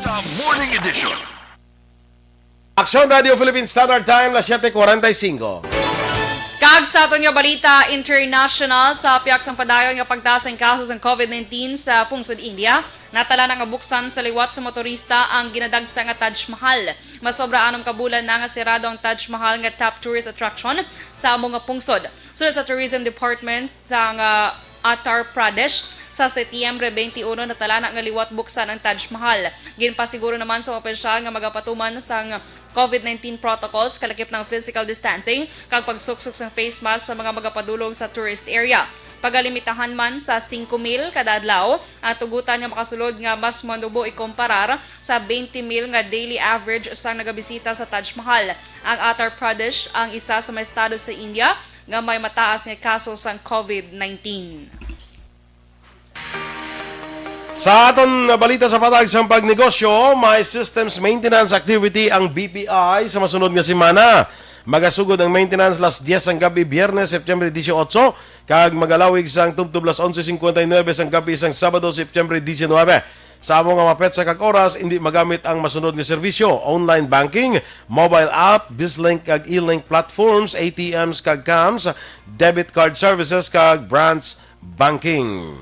The Morning Edition. Action Radio Philippine Standard Time, las siete cuarenta y cinco. Sa aton nga balita international, sa pihak sang padayon nga pagtaas sang kaso sang covid nineteen sa pungsod India, natala na nga buksan sa liwat sa motorista ang ginadagsa nga Taj Mahal. Masobra anom ka bulan na nga sirado ang Taj Mahal nga top tourist attraction sa amo nga pungsod. Sulod sa Tourism Department sang, ah, Uttar Pradesh, sa Setyembre twenty-one natala na nga liwat buksan ang Taj Mahal. Ginpasiguro naman sa opisyal nga magapatuman sang covid nineteen protocols, kalakip ng physical distancing, kag pagsuksok sang face mask sa mga magapadulong sa tourist area. Pagalimitahan man sa singko mil kada adlaw ang tugutan nga makasulod, nga mas manubo ikomparar sa twenty mil nga daily average sang nagabisita sa Taj Mahal. Ang Uttar Pradesh ang isa sa mga estado sa India nga may mataas nga kaso sang covid nineteen. Sa aton balita sa patag sang pagnegosyo, may systems maintenance activity ang B P I sa masunod nga semana. Magasugod ang maintenance las diez sang gabi, Biyernes, September dieciocho, kag magalawig sang tubtob las onse cincuenta y nueve sang gabi sang Sabado, September diecinuebe. Sa amo nga mga petsa kag oras, hindi magamit ang masunod nga serbisyo: online banking, mobile app, BizLink kag e-Link platforms, A T Ms kag cams, debit card services kag branch banking.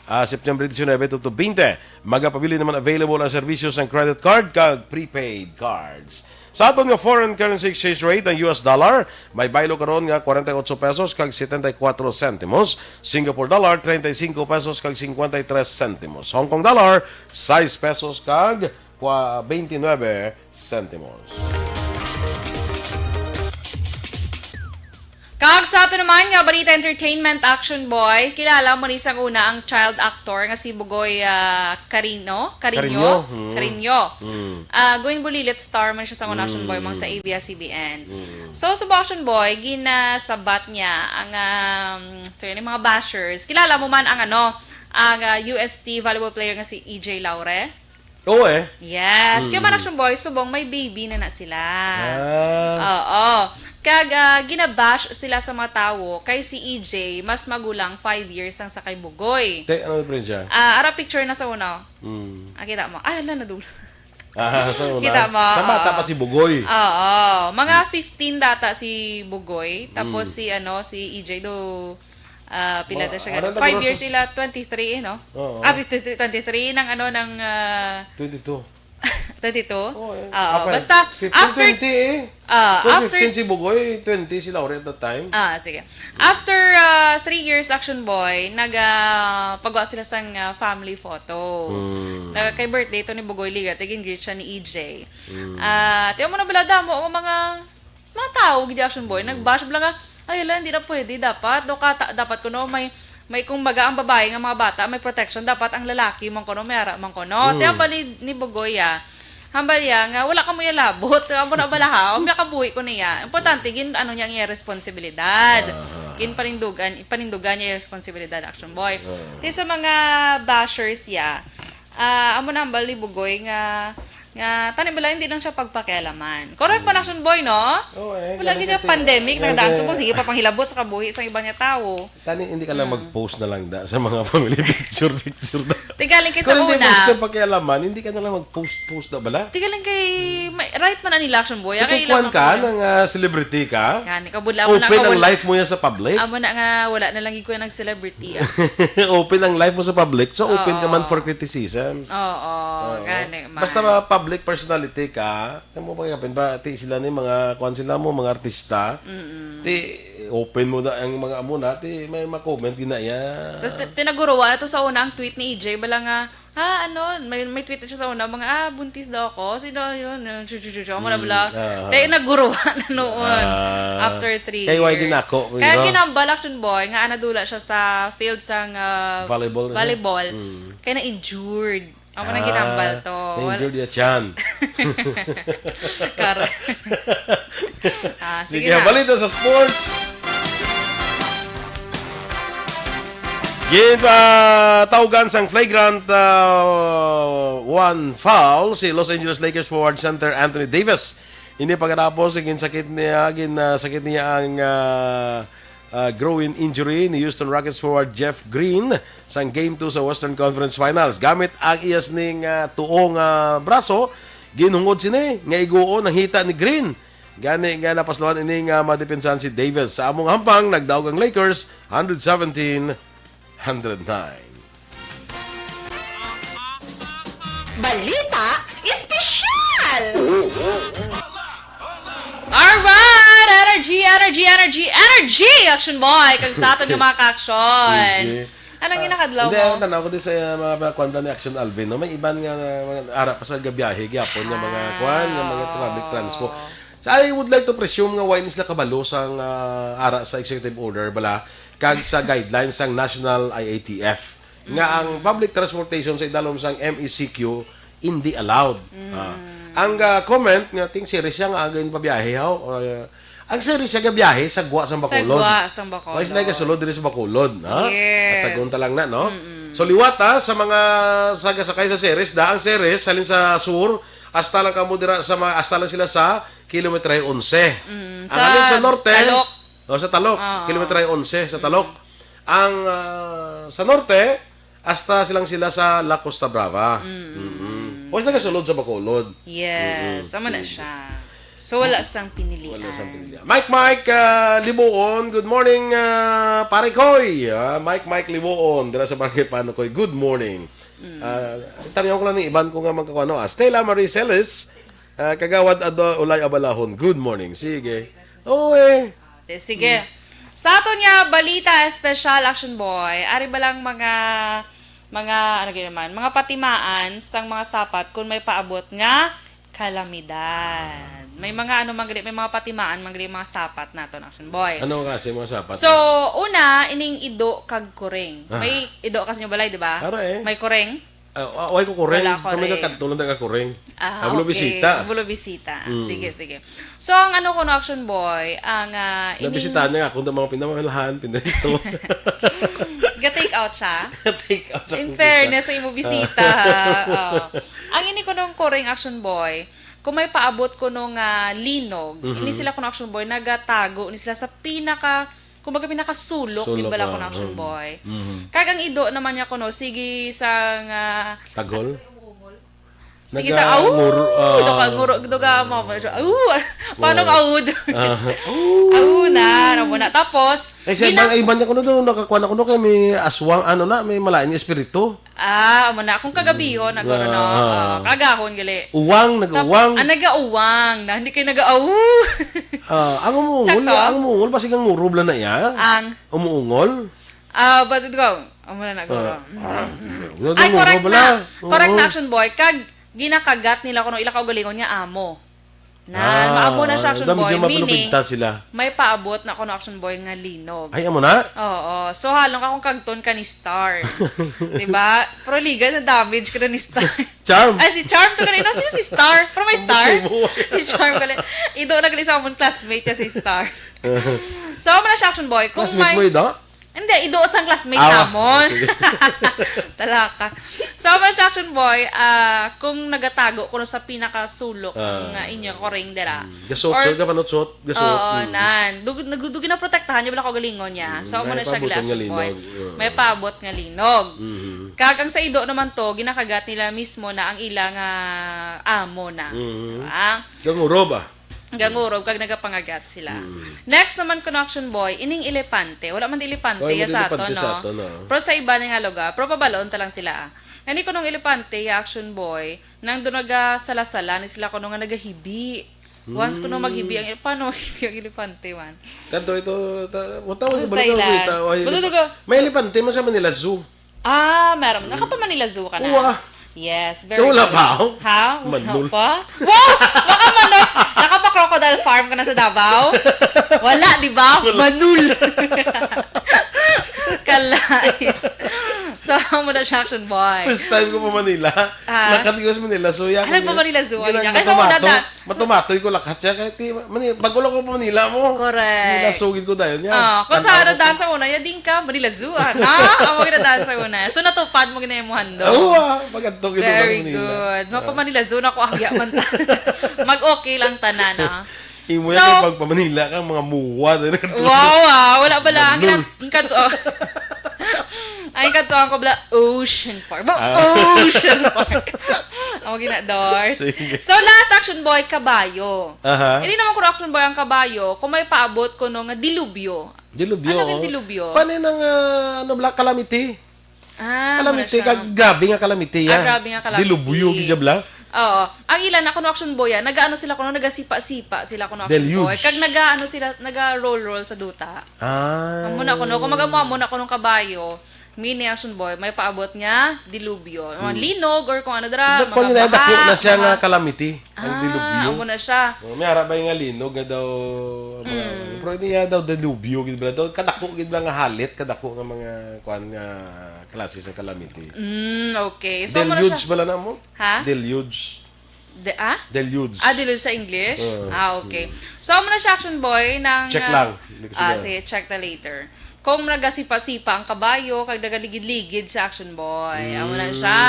Ah, September diecinuebe to, to twenty, magapabilin naman available ang serbisyo sang credit card kag prepaid cards. Sa aton nga foreign currency exchange rate, ang U S dollar may baylo karon nga forty-eight pesos kag setenta y cuatro centimos, Singapore dollar treinta y cinco pesos kag cincuenta y tres centimos, Hong Kong dollar sais pesos kag kwa-, veintinueve centimos. Kag sa ato naman nga balita entertainment, Action Boy, kilala mo ni sang una ang child actor nga si Bugoy, ah, Carino? Carino? Carino, hmm. Carino. Hmm. Ah, going bulilit star man siya sang una, Action Boy, mang sa Hmm. A B S C B N. Hmm. So, subong, Action Boy, ginasabat niya ang, um, so, yun, yung mga bashers. Kilala mo man ang, ano, ang, ah, U S T volleyball player nga si E J Laure? Oo, eh. Yes. Kaya man, Mm. Action Boy, subong may baby na na sila. Ah. Oo. Kag, ah, ginabash sila sa mga tawo kay si E J mas magulang five years ang sa kay Bugoy. Te, ano difference siya? Ah, ara picture na sa una. Mm. Ah, kita mo. Ay, ala, nadula. Ah, sa una. Kita mo, Sa bata oo. pa si Bugoy. Oo. Mga Mm. fifteen data si Bugoy. Tapos Mm. si E J do, ah, pila Mga, to siya? ano, Five nagro- years sila, twenty-three, eh, no? Oo. Ah, twenty-three ng ano, ng, ah, Twenty-two. Twenty-two? Oo, eh. Oo, Apa, basta fifteen, after twenty, eh. Ah, Kung after fifteen si Bugoy, twenty si Laure at that time. Ah, sige. After, ah, three years, Action Boy, nag, ah, pagwa sila sang, ah, family photo. Hmm. Nag-, kay birthday to ni Bugoy Liga, tigin greet siya ni E J. Hmm. Ah, tiyan mo na bala, damo ang mga, mga tao, gid, Action Boy, Hmm. nag-bash bala nga, "Ay, hala, hindi na pwede, dapat, do kata, dapat kuno may, may, kung baga ang babae nga mga bata, may protection, dapat ang lalaki man kuno, may ara man kuno." Hmm. Tiyan bali ni Bugoy, ah, Hambal iya nga, wala ka mo iya labot. Amo na bala ha, ang kabuhi ko niya. Importante, gin, ano niya ang iya responsibilidad. Aha. Gin panindugan, panindugan niya iya responsibilidad, Action Boy. Aha. Ti sa mga bashers ya, ah, amo na hambal ni Bugoy nga, nga, tani bala, hindi lang siya pagpakialaman. Correct man, Mm. Action Boy, no? Oo, eh, Wala galing gid siya kay pandemic, eh, nagdaan sa eh, mong sige pa panghilabot sa kabuhi sa iba niya tao. Tani, hindi ka lang Mm. mag-post na lang da sa mga family picture, picture da. Tigaling kay sa Kung hindi una. gusto pakialaman, hindi ka na lang mag-post, post na bala. Tigaling kay, may, right man ang election boy. Kung Kay kuwan ilang ka, mga nang, ah, celebrity ka, Gani, kabudla mo na, open ang kawala. life mo yan sa public. Amo na nga, wala na lang gid ko nag-celebrity, ah. Open ang life mo sa public, so open ka man Oo. for criticisms. Oo, Oo. gani man. Basta ba public personality ka, Alam mo ba, kapin ba, ti sila ni mga, kuwan sila mo, mga artista. Mm-mm. Ti, open mo na ang mga amo na, ti may ma-comment gina iya. Tas ti-, tinaguruwa na to sa una ang tweet ni E J, bala nga, ah, ano, may, may tweet siya sa una, mga, ah, buntis daw ako. Sino yun? Yung chu-, chu-, chu-, chu-, amo na Mm, bala. ah. Kaya naguruwa na noon. Ah. After three Kay why years. din ako, Kaya you know? ginambal, Action Boy, nga anadula siya sa field sang, ah, Volleyball na siya? volleyball. Mm. Kaya na-injured. Amo nang Ah, ginambal to. na-injured ya chan. Kar-, Ah, sige Sige, na. balita sa sports. Ginpatawgan sang flagrant, ah, one foul si Los Angeles Lakers forward center Anthony Davis. Ini pagkatapos, ginsakit niya, gin, ah, sakit niya ang, ah, ah, groin injury ni Houston Rockets forward Jeff Green sang Game two sa Western Conference Finals. Gamit ang iyas ning, ah, tuo nga braso, ginhungod sini nga iguo nang hita ni Green Gani nga napasluhan ini nga madepensahan si Davis. Sa among hampang, nagdaog ang Lakers, hundred seventeen, hundred nine. Balita espesyal! Alright! Energy, energy, energy, energy! Action Boy! Kag sa aton nga mga ka-action. Sige. Anong ginakadlaw Hindi, mo? ang tanaw ko din sa uh, mga, mga kwan ba ni Action Alvin, no? May iban nga, uh, mga ara pa sa gabiyahe, gyapon nga mga kwan, nga mga public transport. So, I would like to presume nga why ni sila kabalo sang uh, ara sa executive order bala kag sa guidelines sang National I A T F nga ang public transportation sa idalom sang M E C Q hindi allowed. Ah, ang uh, comment nga ting series siya nga agay pabiyahe haw, uh, ang series siya gabiyahe sa gwa sang Bacolod. Gwa sang Bacolod. Why sila gasulod diri sa Bacolod, ha? Yes. At tagunta lang na, no? So liwat ha, sa mga sagasakay sa series, da ang series halin sa sur, hasta lang kamo dira sa mga, hasta lang sila sa kilometre onse. Ang sa halin sa norte, Talok. Oh, sa Talok, Oo. kilometre onse sa Talok. Ang ah, sa norte, hasta silang sila sa La Costa Brava. Mm-mm. O sila gasulod sa Bacolod. Yes, Mm-mm. sama na Sige. Siya. So, wala sang pinilian. Wala sang pinilian. Mike, Mike, ah, Libuon, good morning, ah, pare Koy. Ah, Mike, Mike Libuon, dira sa Barangay Panokoy, good morning. Ah, tanong ko lang ni Iban ko nga magkakuano. Ah, Stella Marie Celis, ah, Kagawad Ado Ulay Abalahon, good morning. Sige. Oo eh. Okay, sige. Sa aton nga balita, special action boy, ari ba lang mga, mga, ano gid naman, mga patimaan sang mga sapat kung may paabot nga kalamidad. May mga ano man gali, may mga patimaan man gali mga sapat naton, action boy. Ano kasi mga sapat? So, una, ining ido kag kuring. Ah. May ido kasi yung balay, di ba? Ara eh. May kuring? Ah, wa- why ko kuring? Wala Kami kuring. nagkadto lang taga kuring. Ah, Abulo okay. bisita. Abulo bisita. Mm. Sige, sige. So, ang ano ko no, action boy, ang uh, Nabisitahan niya ako ng mga pinamalahan, pinadito. Ga-take out siya? Take out sa In akong fairness, sa imo bisita, ha? Oo. Ang ini ko nung kuring action boy, kung may paabot ko nung ah, linog, Mhm. ini sila ko nung action boy, nagatago ni sila sa pinaka, kumbaga pinakasulok, Sulok, gid bala ko ah, nung action mm. boy. Mhm. Kag ang ido naman niya kuno, sige sa nga, Tagol? sige Naga- sa, au! nguro-, ah. Ito ka, nguro, ito ka, mo, mo, au! Paano Wow. nga aud? Ah. Au na, ano mo na. Tapos, Eh, siya, gina- ibang iban niya kuno doon, nakakuha na kuno kay may aswang, ano na, may malain nga espiritu. Ah, amo na. Kung kagabi yun, nagano, no? Ah. Ah, kagahon, gali. Uwang, Tap- nag-uwang. Ah, nag-auwang na. Hindi kayo nag-au. Ah, ang umuungol, Tsaka? Ang umuungol, basi ang ngurob lang na iya. Ang, Umuungol. ah, but ito ko, amo na naguro. Ah. Ay, correct na. Correct na, Oo. action boy. Kag, ginakagat nila kuno ila kaugalingon nga amo. Na, Ah, maamo na siya, action dami boy. dyan Meaning, mapinupigtas sila. May paabot na kuno, action boy, nga linog. Ay, amo na? Oo. So, halong akong kagton ka ni Star. Diba? Pero liga na damage ka na ni Star. Charm. Ay, si Charm to gali. No, sino si Star? Pero may Star? Sino? Si Charm gali. Ido na gali sa amon classmate niya si Star. So, amo na siya, action boy. Kung Classmate may... mo, Ido? Hindi, ido sang classmate Ah, namon. sige. Talaka. So, amo na siya, action boy, ah, kung nagatago kuno sa pinakasulok Ah. nga inyo kuring dira. Gasot, Or- sure ka pa, nutsot? Gasot. Oo, Mm. nan. Dug, nag, dug, ginaprotektahan niya, wala ko galingon niya. So, Mm, amo na may siya, paabutan nga action boy. linog. Oo. May paabot nga linog. Mhm. Kag ang sa ido naman to, ginakagat nila mismo na ang ila nga amo na. Mhm. Diba? Gangurob, ah. Gangurob, kag nagapangagat sila. Mm. Next naman, kuno, action boy, ining elepante. Wala man di elepante Wala ya man sa di aton, elepante no? sa aton, no? Pero sa iba ni nga lugar, pero pabaloon ta lang sila, ah. Nga ni kunong elepante, ya, action boy, nang doon nagasala-sala ni sila kuno nga nagahibi. Once kuno maghibi ang, paano maghibi ang elepante, man? Kanto ito, ta, wata, wata, Basta wata, ilan. wata, wata, Basta to ka. May elepante man sa Manila Zoo. Ah, meron. Naka pa Manila Zoo ka na? Uwa. Yes, very Wala good. pa ako. Ha? Wala Manul. pa? Wow! Baka manul. Naka pa crocodile farm ka na sa Davao? Wala, di ba? Manul. Kalay. So, amo na siya, action boy. First time ko pa Manila. Ah. Lakat ko sa Manila Zoo. Ya, Ah, nagpa-Manila Zoo ka niya. Ginang- Kaya sa una matumatoy- na- Matumatoy ko lakat siya. Kaya ti, mani, bago lang ko pa Manila mo. Correct. Manila Zoo gid ko dayon niya. Ah, kung Tanaw sa ano ko. daan sa una, ya din ka, Manila Zoo, ah. Na, amo gina daan sa una. So, natupad mo gina imong handog. Oo, ah, pag-adto gid ako Very Manila. good. Ah. Mapa-Manila Zoo na ko, agya man ta. Mag-okay lang tanan, ah. Imo So, yan, pag pa Manila ka, mga muwa na nagkatuloy. Wow, ah, wala bala. Ang Manul. kinat-, ang kanto, oh. Ang ikadto ang kabla, Ocean Park. Ba, Ah. Ocean Park. Ang mga ginadors. Sige. So, last, Action Boy, kabayo. Aha. Hindi naman kuno Action Boy ang kabayo, kung may paabot kuno nga dilubyo. Dilubyo, Ano ang oh. dilubyo? Paano nang, ah, ano bala, calamity? Ah, Calamity, muna siya. kag grabe nga calamity, Ah, ya. grabe nga calamity. Dilubyo, gid siya bala. Oo. Ang ilan, ako no Action Boy, ah, nagaano sila kuno, nagasipa-sipa sila kuno Action Deluge. Boy. Kag nagaano sila, naga-roll-roll sa duta. Ah. Amo na kuno, kung mag-amo-amo na kuno kabayo, mini Action Boy, may paabot nga dilubyo. Mga Hmm. linog or kung ano dira, But mga kung ginadako baha, na siya mga nga calamity, ang Ah, dilubyo. amo na siya. Oh, may ara ba nga linog nga daw, mga, Mm. pero hindi nga daw dilubyo, gid bala daw, kadako, gid bala nga halit, kadako nga mga, kuan nga, klase sa calamity. Mm, okay. So, amo na Deluge siya. bala na mo? Ha? Deluge. De, ah? Deluge. Ah, deluge sa English? Oo. Ah, okay. So, amo na siya, Action Boy, nang, Check ah, lang. Hindi ko ah, sigurado. sige, check na later. Kung nagasipa-sipa ang kabayo, kag nagaligid-ligid sa Action Boy. Amo na siya.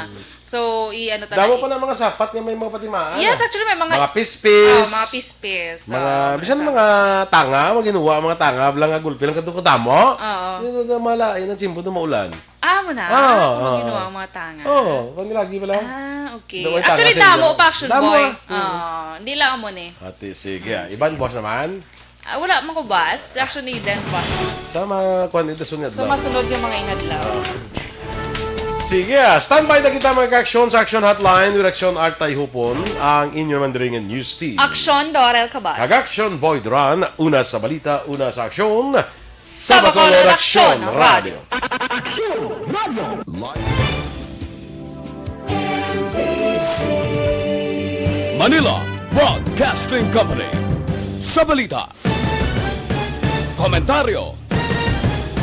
Mm. So, i-ano ta Damo na pa i- na mga sapat nga may mga patimaan, Yes, ah. actually, may mga Mga pispis. Oh, mga pispis. Mga, Oo, bisan mga mga tanga, mga ginuwa, mga tanga, bala nga gulpi lang kadto kadamo. Oo. Yun, yun, mala, yun ang simple na maulan. Ah, mo na? Oo, Kung oo. ginawa ang mga tanga? Oo, kung lagi pala. Ah, okay. Daw may tanga Actually, sa inyo. damo pa, Action Damo, Boy. ah. Oo, hindi lang amo ni. Ate, sige, ah. Iban, boss naman. Ah, wala man ko, boss. Action ni Dan, boss. Sa mga kwan, ito sunod So, na. masunod yung mga inadlaw. Sige, ah. Standby na kita, mga ka-action, sa Action Hotline with Action Art Tayhupon, ang inyo naman diri nga news team. Action, Dorel Cabal. Kag Action Boy Duran, una sa balita, una sa aksyon. Sa Bacolod Action Radio. Action Radio. Manila Broadcasting Company. Sa balita, komentaryo,